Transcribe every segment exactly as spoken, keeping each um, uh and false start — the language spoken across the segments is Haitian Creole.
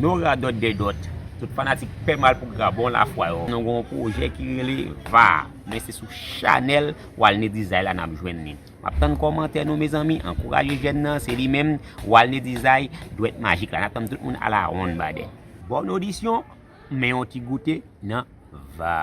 Nora Dot de Dot, tout fanatik Pè Mal pou Gra bon lafwa yo. Nou gen yon pwojè ki rele Va, men se sou chanèl Walnedizay la n ap jwenn li. M ap tann kòmantè nou, mezanmi, ankouraje jèn nan, se li menm, Walnedizay, Dwèt Majik la. N ap tann tout moun alawonn badè. Bòn odisyon, men yon ti goute nan Va.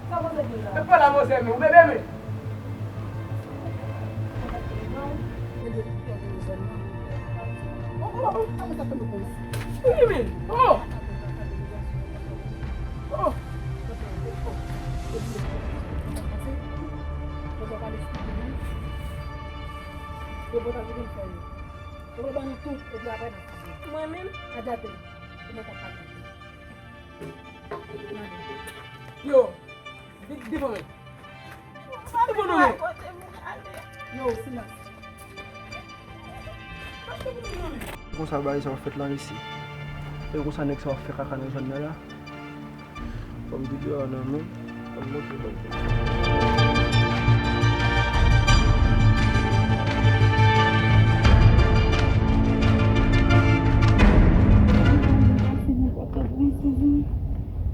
Sa pase pou la? E pa la, manzè, men ou bebe, men. Wi, men. Oh! Oh! Yo pran sa ki vin fè yo. Yo pran ban nou tout, epi apre n ap pale. Mwen menm? Adate. Kòman w t ap pale? Yo, de-, devan mwen. Devan mwen. Yo, silans. Konsa bagay sa ap fèt la isi. E konsa nèg sa ap fè kaka nan zòn nan la. Fò m videyo a nan men, fò m montre bandi.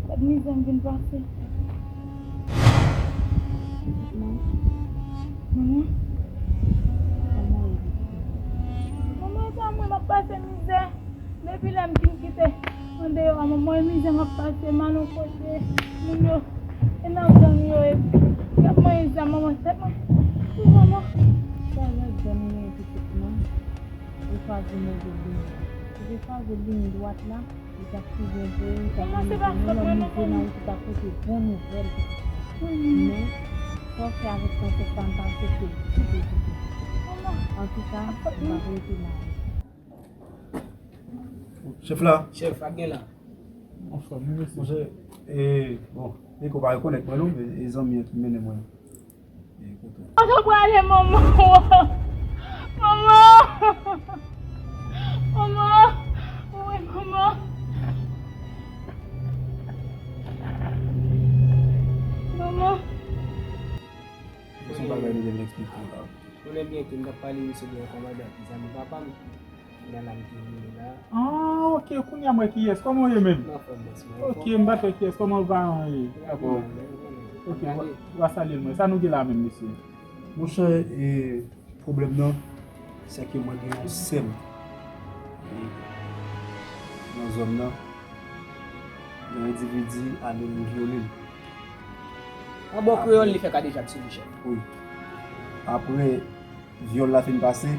Gad mizè m vin pase. Manman. Manman. Manman, sa mwen m ap pase mizè. Depi lè m fin kite andeyò a, manman, e mizè m ap pase, m al yon kote, moun yo, e nan gang yo, e y ap manyen zam, manman, tèt mwen. Wi, manman. Sa jan gang yo ye pitit mwen, ou chwazi move liy. Ou te chwazi liy dwat la, li t ap toujou pou ou, li t ap vini pou nou, lè mizè nan wout ou t ap pote bon nouvèl pitit mwen. Men, sa w fè avèk prensès la, m pa aksepte l ditou, ditou. Antouka, m p ap rete mal. Chèf la. Chèf, pa gen la. Bonswa, byen mèsi. Monchè, e, bon, Niko pa rekonèt mwen non, men e zanmi an ki mennen mwen. E, kote w? Kote w prale, manman? Manman! Manman! Wi, manman! Manman! Se yon bagay nou te vin eksplike w la. Konnen byen ke m t ap pale misye de yon kòmandan ki zanmi papa m. Nan la m te vini la. Ah, ok, kounye a m wè kiyès. Kòman w ye menm? M anfòm, bòs mwen. Ok, m pa t wè kiyès. Kòman paran w ye? Trè byen, trè byen. Ok, w a, w a salye l mwen. Sa nou gen la menm, mesye? Monchè, e, pwoblèm nan, se ke mwen gen yon sè m, e, nan zòn nan, yon endividi ale vin vyole l. An bon kreyòl, li fè kadejak sou li, chèf. Wi. Apre vyòl la fin pase,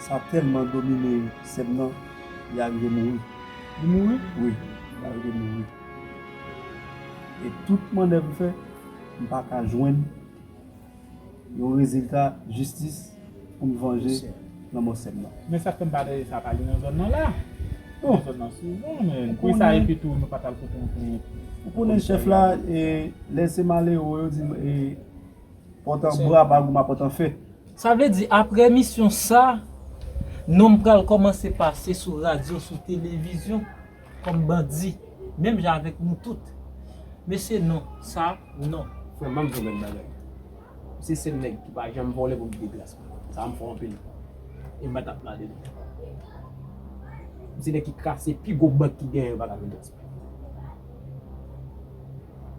sa tèlman domine sè m nan, li arive mouri. Li mouri? Wi, li arive mouri. E tout mannèv m fè, m pa ka jwenn yon rezilta jistis pou m vanje lanmò sè m nan. Men sa k fè m pa tande sa pale nan zòn nan la. Bon. Nan zòn nan souvan, men pou sa epi tou nou pa t al kote yon plen. Ou konnen chèf la, e, lè se malere, yo di, e, pòtan bra pa goumen a pòtan fè. Sa vle di, apre emisyon sa, non m pral kòmanse pase sou radyo, sou televizyon, kòm bandi, menm jan avèk nou tout. Mesye, non, sa, non. Frè m, ban m di w yon bagay. M se sèl nèg ki pa janm vòlè pou m kite tras mwen. Sa m fè anpil. E m pa t ap pale de li. M se nèg ki kase pi gwo bank ki genyen, yo pa ka jwenn tras mwen.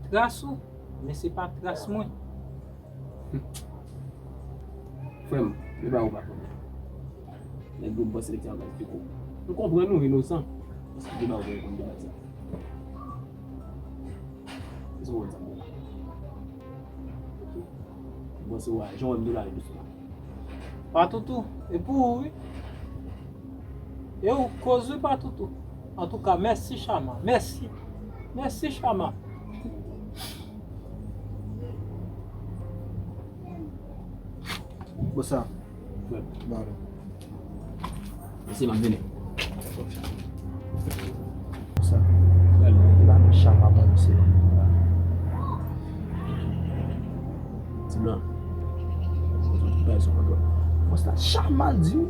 Tras ou, men se pa tras mwen. Frè m, deba ou pa konnen. Nèg yo panse nèg sa yo ka esplike w. M konprann ou inosan. Paske deba ou pa konn deba sa. Èske w konn sa m di la? Ok. M panse w a, jan w wè m di w la, e dousman. Patoutou, e pou ou wi. E ou k koz wi Patoutou. Antouka, mèsi Chama. Mèsi. Mèsi Chama. Bosa. Ba non. Mesye, m ap vini. Sa. Li pa menm Chama ban misye. Ti blan. Bay sou kontwòl. Bòs la, Chama di wi.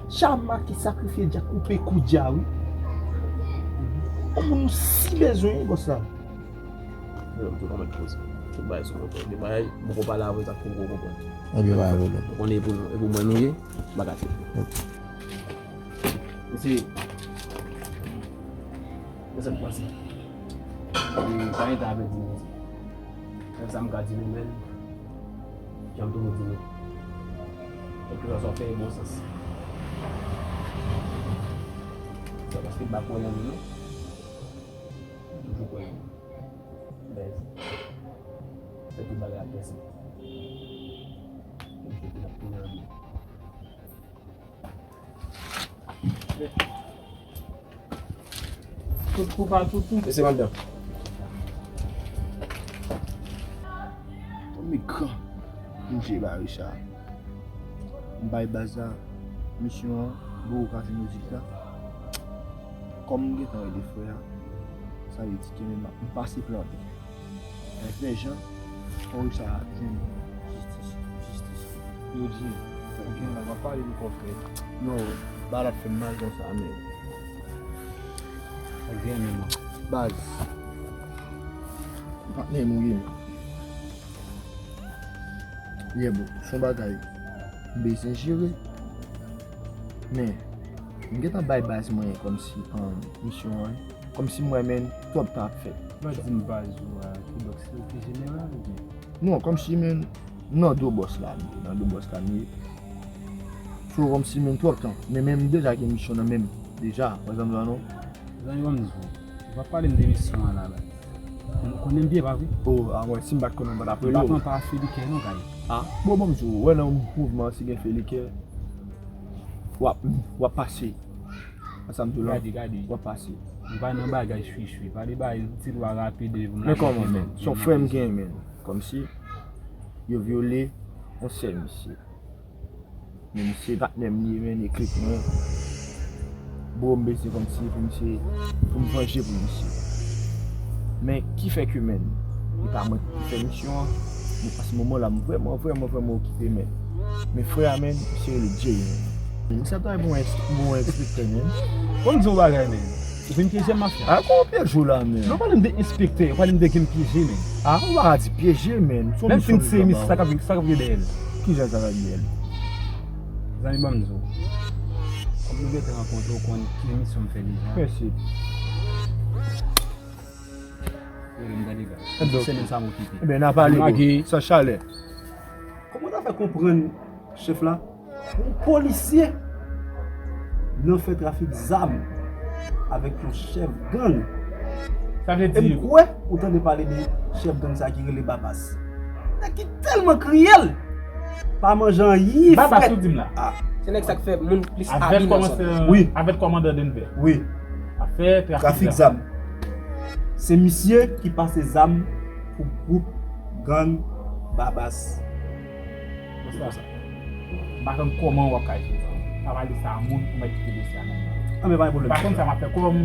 Chama ki sakrifye dja, koupe kou dja wi. Yon moun nou si bezwen wi, bòs la. Yo, m tou konprann poze. Tout bagay sou kontwòl. Gen bagay, m poko pale avè w, sa k poko konprann. Ok, pa gen pwoblèm. Ou konnen e pou nou, e pou mwen nou ye, m pa ka fè. Ok. Mesye, mesye, m pase. E, pa gen tan avèk nou, mesye. Sèl sa m ka di nou, men, jan m toujou di nou. Kèlkeswa sa w fè, e bon sans. Se pa paske m pa kwè nan nou, non. M toujou kwè nan nou. Bèz. Fè tout bagay ak pèsè. Mwen te ap tounen anvi. Tout pou pa tout, tout. Mesye, madanm. Migran. M je ba Richard. M bay baz la misyon an, Boro ka jwenn rezilta. Kòm m gentan rele frè a, sa vle di ke men m ap, m pase plan B. Avèk lè jan, fò Richard jwenn jistis. Jistis. Yo di, ou gen mal, w ap pale de kò frè. Yo, ba la fè m mal konsa, men. Sa gen men mwen. Baz. Patnè m ou ye. Yeah, bro. Se yon bagay m bezwen jere. Men, m gentan bay baz mwen kòmsi, um, misyon an. Kòmsi m wè, men, twòp tan ap fèt. Ou pa di m baz ou a ki bòs, se te jeneral oubyen? Non, kòmsi, men, nan do bòs la, m ye, nan do bòs la, m ye. So, kòmsi, men, twòp tan. Men, men, m deja gen misyon nan men m, deja, pa egzanp, la, non. Zanmi, ban m di w, ou pa pale m de misyon an la, la. Ou konnen m byen, pa vre? Oh, a, mwen, si m pa t konnen, m pa t ap rele w. M pa pran pa afè likè, non, kay. Ah, bon, ban m di w, wè, nan mouvman, si gen fè likè, w ap, w ap pase. Ansanm tou la, gade, gade, w ap pase. Nou pa nan bagay chwichwi. Pa de bagay ti lwa rapid pou m lage. Men kòman, men? Se yon frè m gen, men. Kòmsi yo vyole yon sè misye. Men misye patnè m li ye, men, e klik mwen. Bro, m bezwen kòmsi pou misye, pou m vanje pou misye. Men ki fè ke, men, e pa mwen ki fè misyon an, men paske moman la, m vrèman, vrèman, vrèman okipe, men. Men frè a, men, misye rele Jay, men. Misye ap travay pou yon ins-, pou yon enspektè, men. Bon, m di w bagay, men. Ou vin pyeje m, mafya. A, kòman pyeje w la, men? Non, ou pale m de enspektè, ou pale m de gen m pyeje, men. A, ou pa ka di pyeje, men. Lè m fin sezi, sa k ap, sa k ap gen dèyè l? Kijan sa k ap gen dèyè l? Zanmi, ban m di w. Kòm nou gentan rankontre, ou konn ki misyon m fè deja. Mèsi. Rele m tande, baz. Ebyen, semèn sa m okipe. Ebyen, n a pale, bro. San chalè. Kòman w ta fè konprann, chèf la, yon polisye nan fè trafik zam avèk yon chèf gang? Sa vle di, e m kwè ou tande pale de chèf gang sa ki rele Babas. Nèg ki tèlman kriyèl, pa manje anyen frèt. Babas ou di m la? Ah. Se nèg sa k fè moun plis abi nan zòn nan. Wi. Avèk kòmandan Denver. Wi. Afè trafik zam. Se misye ki pase zam pou gwoup gang Babas. Konsa. M pa konn kòman w ap ka jere sa. Pa pale sa a moun pou mèt kite dosye a nan men w. Ah, men pa gen pwoblèm. Pa konn sa m ap fè. Kòm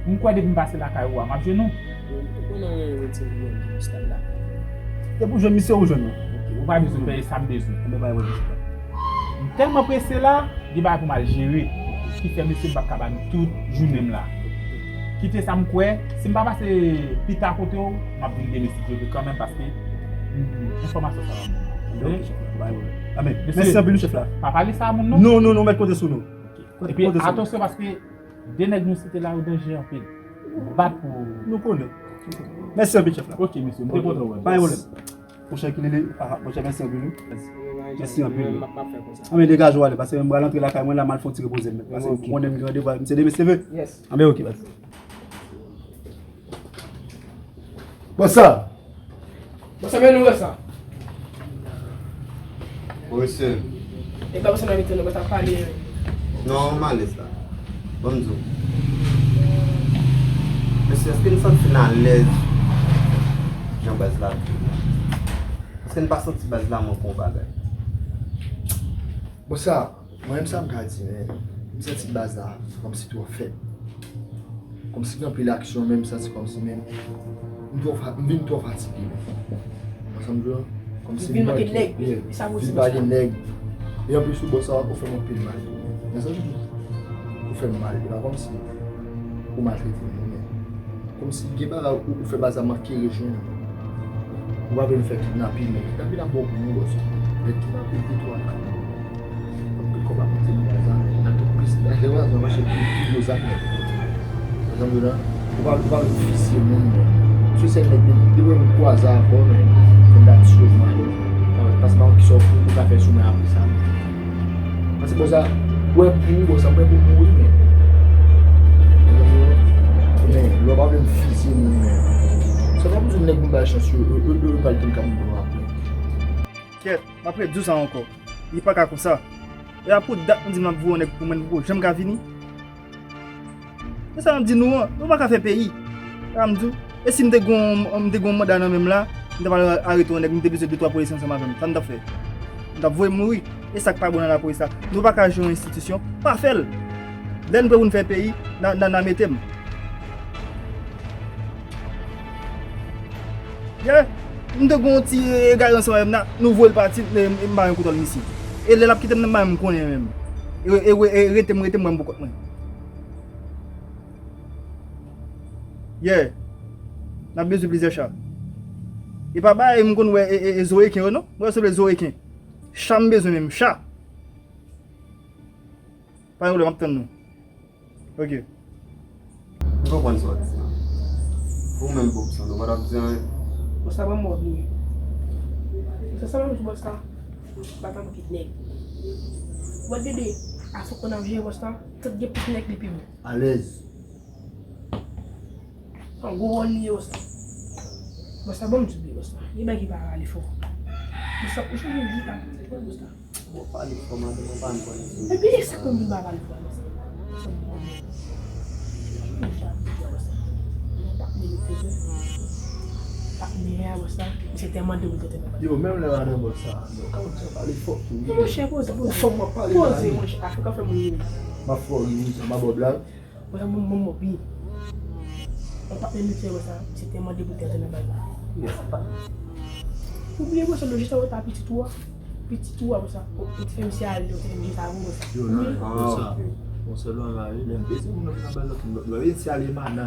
m kwè depi m pase lakay ou a, m ap jwenn ou. Ou konnen ou renmen ti moun nan stad la. Depi w jwenn misye, ou jwenn mwen. Ok, ou pa bezwen peye sa m bezwen. Ah, men pa gen pwoblèm. M tèlman prese la, gen bagay pou m al jere. Ki fè mesye m p ap ka ba nou tout jounen m la. Kite sa m kwè, si m pa pase pita kote w, m ap vin demen si Dye vle kanmenm paske, mm, enfòmasyon sa va bon. Ok, chèf la, pa gen pwoblèm. Amèn. Mesye, mèsi anpil, chèf la. Pa pale sa a moun non. Non, non, non, mèt konte sou nou. Ok. Epi, konte sou nou. Atansyon paske de nèg nou site la yo danje anpil. Bat pou nou konnen. Mèsi anpil, chèf la. Ok, mesye, m te kontan wè. Pa gen pwoblèm. Monchè Kilele, ah, monchè, mèsi anpil, wi. Mèsi anpil, wi. M ap, m ap fè konsa. Anben, degaje w ale, paske m pral antre lakay mwen la, m al fè yon ti repoze m. Paske m konnen m gen randevou avèk misye demen, si Dye vle. Yes. Anben, ok, baz. Bòs la. Bòs la, men nou wè sa. Bon, mesye. E pa bezwen nan mitan nou, pa t ap pale. Non, m alèz la. Ban m di w. Mesye, èske n santi n alèz jan baz la ap viv la? Èske n pa santi baz la manke yon bagay? Bon, sa, mwen menm sa m ka di, men, m santi baz la kòmsi twò fèb. Kòmsi gen anpil aksyon, men m santi kòmsi, men, m twò fa- m vin twò fatige, men. Ou konprann sa m di w la? Kòmsi Vin manke nèg. E sa vle di, vin pa gen nèg. E anplis, ou bò sa, ou fè m anpil mal. Men sa m di, ou fè m mal. E pa kòmsi ou maltrete m, non, men kòmsi gen bagay ou, ou fè baz la manke rejwenn ou. Ou pa vle m fè kidnapin, men kidnapin ap bon pou nou, bòs. Men kidnapin de twa ka. Anpil kòb ap monte nan baz la, men nan tout pis, nan lè baz la mache pi, pi gwo zak nèt. Zanmi la, ou pa, ou pa vle fizye moun, men. Se sèl nèg, depi m kwaze avè w, men, m da tiye w mal. Paske pa ki sa w pou ou ka fè sou mwen apre sa. Paske bòs la, wè pou ou, bòs la, m prè pou mouri, men. Men, lè w pa vle m fizye moun, men. Sa pa pou di nèg m bay chans yo, yo, yo, yo pral vin ka moun apre. Kèt, m ap redi w sa ankò. Li pa ka konsa. E a pou dat nou di m ap voye yon nèg pou mwen, li poko janm ka vini. Se sa m ap di nou an, nou pa ka fè peyi. Sa m di w. E si m te gon, m te gon manda nan men m la, m ta pral arete yon nèg, m te bezwen de twa polisye ansanm avè m. Sa m t ap fè? M t ap voye mouri. E sa k pa bon nan lapolis la. Nou pa ka jere yon enstitisyon, pa fè l. Lè n prè pou n fè peyi, n a, n a, n a mete m. Yeah. M te gon ti egare ansanm avè m la, nou voye l pati, m, m ba yon kout al misye. E lè l ap kite m nan, m konnen menm. E, e, e rete m, rete m, mwen m pou kont mwen. Yeah. N ap bezwen plizyè cha. E pa bagay m konn wè e, e, e zo reken yo non. Mwen sanble zo reken. Cha m bezwen menm, cha. Pa gen pwoblèm, m ap tann nou. Ok. M konprann sa w ap di an. Pou ou menm Bobson, ou pa t ap di anyen? Bòs la ban m mò byen. Se sa menm bòs la. Pa tankou kit nèg. Ou pa t gade afè konn ap jere bòs la. Tout gen plis nèg li pi bon. Alèz. An gwo wòl li ye bòs la. Bòs la ban m di byen bòs la. Gen bagay ki pa ale fò. Bòs la, ou chanje di la. Bòs la. Bon, pale fò, madanm, ou pa ann pale sou. Epi e sa konn vin pa pale fò la. Sa m konnen. Ou ja di bòs la. Ou pa mele koze. Pa mele a bòs la. Misye tèlman degoute nan bòs la. Yo, menm lè madanm bòs sa, yo ka konn sa pale fò tou. Non, monchè, poze, poze. Fò m ap pale Poze, la. Monchè, Afrika fè moun ri. M ap fè w ri, wi, sa m ap bòb la. Mwen, mwen, mwen, mwen, wi. Mwen pa menm misye wè sa, misye tèlman degoute antre nan bagay la. Ou bliye wè sa, lojik sa wè ta pitit ou a. Pitit ou a, wè sa. Ou, ou te fè misye ale, ou te fè misye sa, wè sa. Yo, Wi. non, non, sa. Bon, sèlman mari, lè m peze moun nan nan bal la, lè misye ale mana.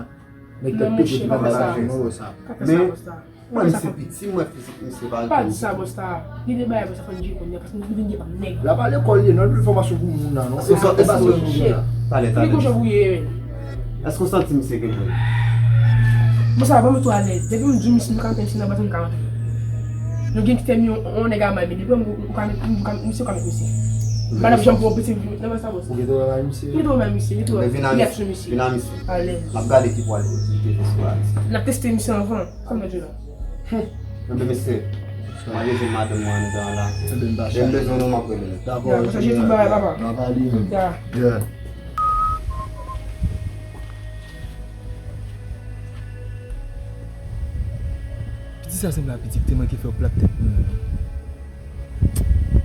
Nèg Non, tèt pete monchè, nan pa fè bal sa. la, non, wè sa. Pa fè sa, wè sa. Mwen, misye piti, mwen, fizik misye pa Pa di sa, bòs la. Li de bagay, bòs la, fò n jere kounye a, paske nou vin gen pa nèg. La pa lekòl ye, non, li fò mache pou moun nan, non. Èske w santi, èske w, Monchè. Talè, Li talè. Kochon pou ye, men. Èske w santi misye gen grenn? Bon, sa va, ban m tou alèz. Depi m di misye, nou ka antre misye nan baz, nou ka antre. Nou gen ki fè m yon, yon nèg a may, men depi m, ou ka met, ou ka, misye ou ka met misye. M pa t ap janm pran yon piti minit nan baz sa, bòs. Ou gen dwa bay misye. Li tou may misye, li tou Men vin a li misye. ap sou misye. Vin a misye. Alèz. N ap gade ki pwal li te fè sou la. N ap teste misye anvan. Kòm nan di la. Enben, mesye, mwen rejwenn madanm mwen anndan la. Enben, m pa Lè m bezwen nou, m ap rele nou. Dakò. Ya, konsa, jezi bagay, papa. N ap ale, men. Ya. Yeah. Piti sa sanble a piti ki te manke fè w plat tèt mwen an.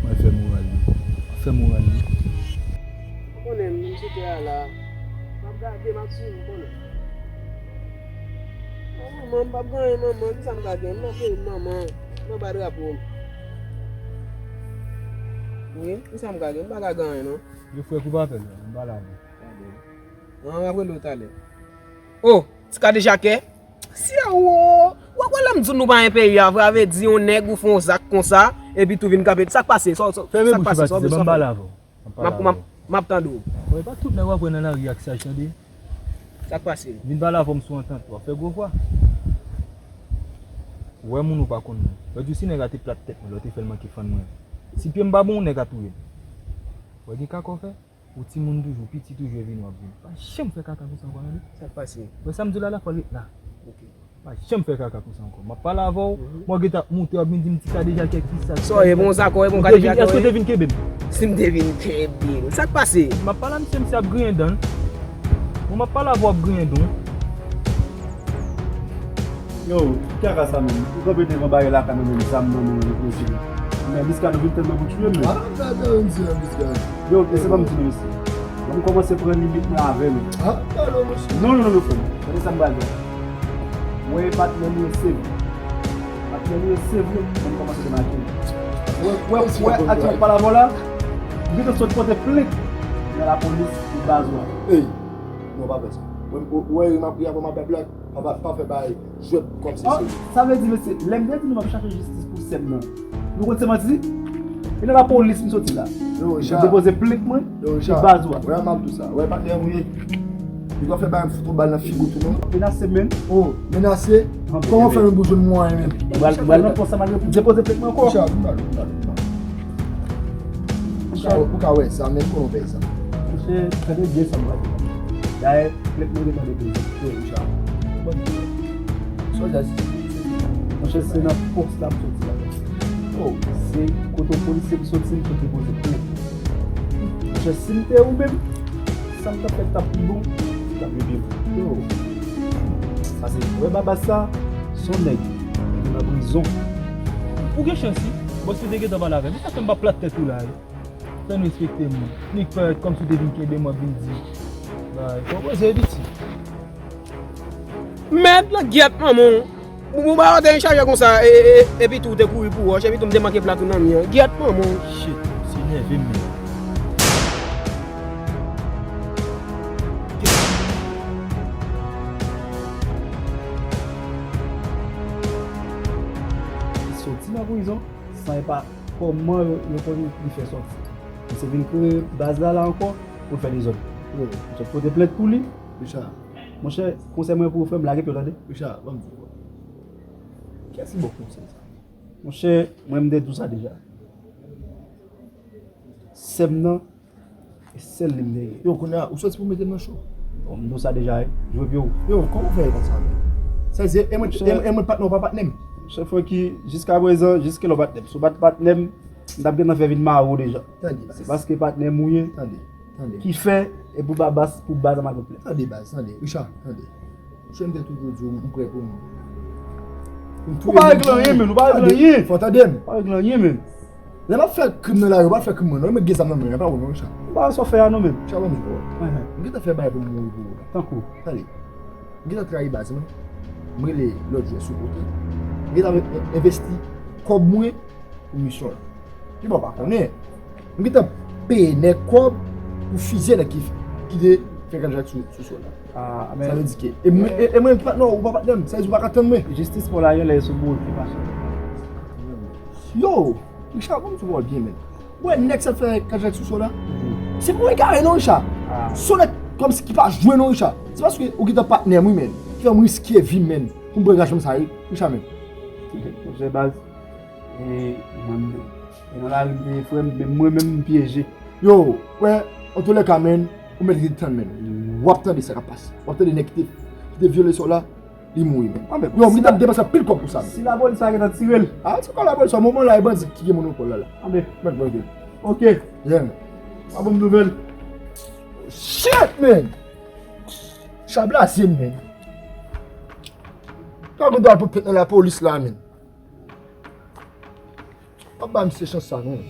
Mwen fè moral li. Fè moral li. Ou konnen m, m sou tè a la. M ap gade, m ap swiv, ou konnen. Bon, manman, m p ap gen anyen, manman. Kisa m ka gen? M nan peyi m, manman. M anba drapo m. Wi, kisa m ka gen? M pa ka gen anyen, non. Yo frè, koupe apèl la, m pale avè w. An, m ap rele w talè. Oh, ti kadejakè. Si a wo, w ap wè lè m di w nou pa gen peyi a vre, a vle di yon nèg ou fè yon zak konsa, epi tou vin kanpe. Sa k pase? Sa, sa, Fèmen sa k bouch ou, pase? Sa w Patizè, bezwen ban m fè? pale avè w. Ban m M pale ap, m ap, avè w. M ap tande w. Bon, e pa tout nèg w ap wè nan lari ak saj, tande. Sa k pase? Vin pale avè w, m sou antant, w ap fè gwo vwa. Ou wè moun ou pa konn non. Lòt jou si nèg la te plat tèt mwen, lè w te fè l manke fann mwen. Si pye m pa bon, nèg la touye m. Ou wè gen kaka w fè? Ou timoun toujou, piti toujou, e vini w ap vini. Pa janm fè kaka konsa ankò, tande. Sa k pase? Wè sa m di w la, la fò l ret la. Ok. Pa janm fè kaka konsa ankò. M ap pale avè w, mwen gentan ap moute, w ap vin di m ti ka deja kèk ki sa. Sa w ye, bon, sa kò, bon, ou te vin, èske ou te vin kenbe m? Si m te vin kenbe m, sa k pase? M ap pale a misye, misye ap griyen dan l. Bon, m ap pale avè w, w ap griyen dan w. Yo, ki kaka sa menm? Ou kanpe devan bagay lakay mwen menm, zam nan men w, mesye. Men Miska nou vin tèlman pou tiye m menm. Ah, gade yon di Miska. Yo, mesye, ban m di nou mesye. Ban m kòmanse pran limit mwen avè nou. Ah, gade yon mesye. Non, non, non, non, frè m. Gade sa m pral di. Wè, patnè m yo se vre. Patnè m yo se vre, ban m kòmanse demake. Wè, wè, wè, aksyon pa la vòla. M gentan sot pote plent nan lapolis pou baz la. Ey, non, pa fè sa. Wè, wè, wè, m ap ri avè w, m ap bay blag. Pa, pa, pa fè bagay jwèt kòmsi se. Sa vle di, mesye, lè m te di nou m ap chache jistis pou sè m nan, nou konn se manti? E nan lapolis m soti la. M depoze plent mwen, e baz ou a. Wè, m ap di w sa. Wè, patnè m, wi. Li pral fè bagay m fout yon bal nan figi w tou, non. Menase, menn. Oh, menase? Kòman w fè menm pou jwenn mwen menm? M pral, m pral nan pòs la, m al depoze plent mwen ankò. Ou ka, ou ka wè sa, men kòman w fè sa? Monchè, tande byen sa m pral di la. Dayè, plent mwen gentan depoze. Yo, Richard. Bon. Sòlda, si, si, si. Monchè, se nan pòs la m soti la. Oh, se kote yon polisye m soti, m sot depoze plent. Monchè, si m te ou menm, sa m t ap fè t ap pi bon, m t ap leve pou yo. Paske, wè, Babas sa, se yon nèg ki nan prizon. Ou gen chans, wi. Bòs, ou te gentan pale avè m. Sa fè m pa plat tèt ou la, wi. Fè n respekte moun. Nik parèt kòmsi w te vin kenbe m ap vin di bagay. Konpoze, piti. Mèd, langyèt manman w. Ou, ou ba w te chajè konsa, e, e, e, epi tou w te kouri pou wòch, epi tou m te manke plat ou nan mi an. Gyèt manman w. Shit, se nève m menm. Soti nan prizon, san e pa kòman yo, yo konn li fè sòti. Misye vin kreye baz la, la ankò, pou l fè dezòd. Wi. M sot pote plent pou li. Richard. Monchè, konsèy mwen pou ou, frè m, lage pye w, tande? Richard, ban m di w. Kiyès ki ba w konsèy sa? Monchè, mwen, m te di w sa deja. Sè m nan, e sèl li m te gen. Yo, kounye a, ou soti pou mete m nan cho. Bon, m di w sa deja, wi. Jwe pye w. Yo, kòman w fè konsa, menm? Sa vle di, e mwen, e, e mwen patnè w pa patnè m? Monchè Francky, jiska prezan, jiske lè w patnè m. Si w pa t patnè m, m t ap gentan fè vin mare w deja. Tande, baz. Se paske patnè m ou ye. Tande, tande. Ki fè, e pou Babas, pou baz a Madanm Plè. Tande, baz, tande. Richard, tande. Monchè, m te toujou di w, m prè pou m, pou m touye moun. Ou pa regle anyen, menm. Ou pa regle anyen. Fò w tande m. Ou pa regle anyen, menm. Lè m ap fè krim nan lari, ou pa fè krim mwen, non. Ou mèt gen zam nan men w, e pa ou, non, Richard. Ou pa wè sa w fè a, non, menm. Richard, ban m di w. Enhen. M gentan fè bagay pou m mouri pou ou la. Tankou? Tande. M gentan trayi baz mwen. M rele lòt jwè sou kote. M gentan en-, envesti kòb mwen pou misyon an. Ki bon pa konnen. M gentan peye nèg kòb pou fizye nèg ki, ki te fè kajak sou, sou sòl la. Ah, men sa vle di ke, e mwen, e, e mwen ki patnè w, ou pa patnè m. Sa vle di ou pa ka tann mwen. Jistis pou la, yon lè sou boul ki mache. Yo, Richard, ban m di w byen, menm. Wè, nèg sa fè kajak sou sòl la. Se pa yon egare non, Richard. Ah. Se yon nèg kòmsi ki pa jwe non, Richard. Se paske ou gentan patnè m, wi, menm. Ki fè m riske vi m, menm. Pou m pran gachman sa, wi, Richard, menm. Monchè baz, e, mwen, e nan lari m te ye frè m, men mwen menm m pyeje. Yo, wè, antoulèka, menm, ou mèt rete tann, menm. W ap tande sa k ap pase. W ap tande nèg ki te, ki te vyole sòl la, li mouri, menm. Ah, men yo, m gentan depanse anpil kòb pou sa, menm. Si lapolis pa gentan tire l. Ah, se kòb lapolis, moman la, e bandi ki gen monopòl la, la. Ah, men. Mèt bandi. Ok. Yeah, menm. Pa ban m nouvèl. Shit, menm. Chablaze, menm. Sa gen dwa al pou plent nan lapolis la, menm. Pa ba misye chans sa, non.